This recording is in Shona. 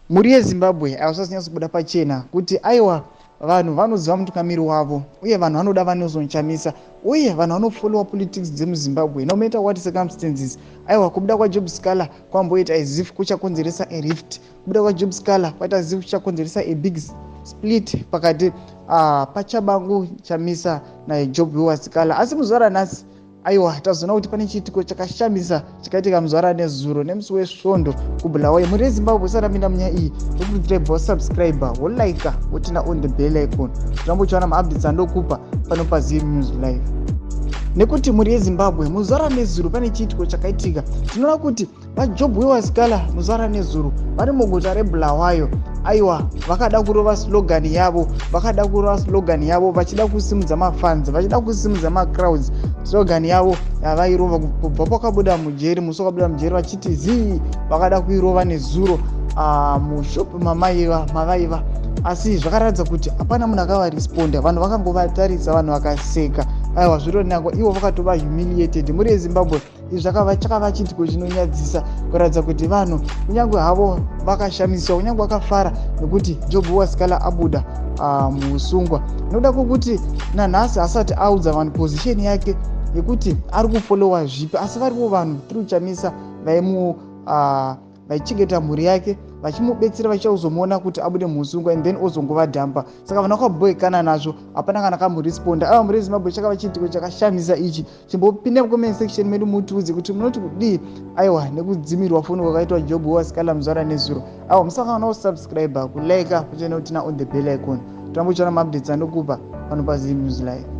Mhuri yeZimbabwe hausati kubuda pachena kuti aiwa, vanhu vanoziva mutungamiri wavo, uye vanhu vanoda vaNelson Chamisa, uye vanhu vanofollowa politics dzemuZimbabwe no matter what circumstances. Aiwa, kubuda kwaJob Sikhala kwamboita as if kuchakonzeresa a rift. Kubuda kwaJob Sikhala kwaita as if kuchakonzeresa a big split pakati paTshabangu Chamisa naJob Sikhala. Asi muzuva ranhasi, aiwa, tazoona kuti pane chiitiko chakashamisa chakaitika muzuva ranezuro, nemusi weSvondo, kuBulawayo. Mhuri yeZimbabwe, usati apinda munyaya iyi, tokurudzirai wasubscribe, wolike, woturn on the bell icon, tirambo uchiwana maupdates andokupa pano paZim News Live. Nekuti, mhuri yeZimbabwe, muzuva ranezuro pane chiitiko chakaitika. Tinoona kuti vaJob Sikhala muzuva ranezuro vari muguta reBulawayo, aiwa, vakada kurova slogan yavo, vakada kurova slogan yavo vachida kusimudza mafans, vachida kusimudza macrowds. Slogan yavo yavairova kubva pakabuda mujeri, musi wakabuda mujeri, vachiti zii, vakada kuirova nezuro mushop mamaiva mavaiva. Asi zvakaratidza kuti hapana munhu akavaresponda. Vanhu vakangovatarisa, vanhu vakaseka. Aiwa, zvironangwa ivo vakatova humiliated. Mhuri yeZimbabwe, izvi zvakava chakava chiitiko chinonyadzisa, kuratidza kuti vanhu kunyange havo vakashamiswa, kunyange vakafara nekuti Job Sikhala abuda muusungwa, nokuda kwokuti nanhasi asati audza vanhu position yake yekuti ari kufollowa zvipi. Asi varipo vanhu through Chamisa vaimu vaichengeta mhuri yake, vachimubetsera, vachichazomuona kuti abude muusungwa and then ozongovadhampa. Saka vanhu vakabhoekana nazvo, hapana kana kamuresponda. Ava, mhuri yeZimbabwe, chakava chiitiko chakashamisa ichi. Chimbopinda mucomment section medu, mutiudze kuti munoti kudii, aiwa, nekudzimirwa foni kwakaitwa Job Sikhala muzuva ranezuro. Aiwa, musakanganwa kusubscribe, kulike, kuturn on the bell icon, tirambe uchiona maupdates andokupa pano paZim News Live.